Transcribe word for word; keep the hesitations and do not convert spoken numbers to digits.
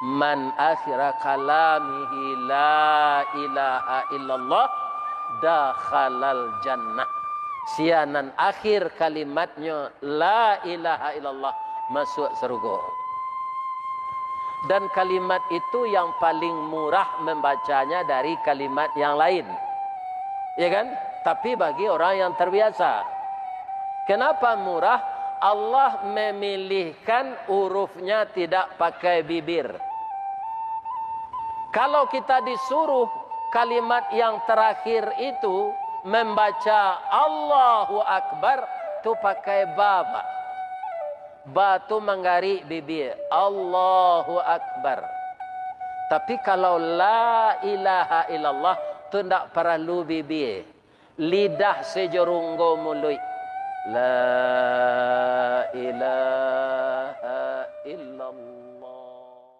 "Man akhira kalamihi la ilaha illallah, dakhalal jannah." Sia nan akhir kalimatnyo la ilaha illallah, masuak sarugo. Dan kalimat itu yang paling murah membacanya dari kalimat yang lain. Ya kan? Tapi bagi orang yang terbiasa. Kenapa murah? Allah memilihkan hurufnya tidak pakai bibir. Kalau kita disuruh kalimat yang terakhir itu membaca Allahu Akbar, tu pakai ba, Pak. Ba tu manggarik bibia, Allahu Akbar. Tapi kalau la ilaha illallah, tu ndak paralu bibia. Lidah sajo runggo muluik. La ilaha illallah.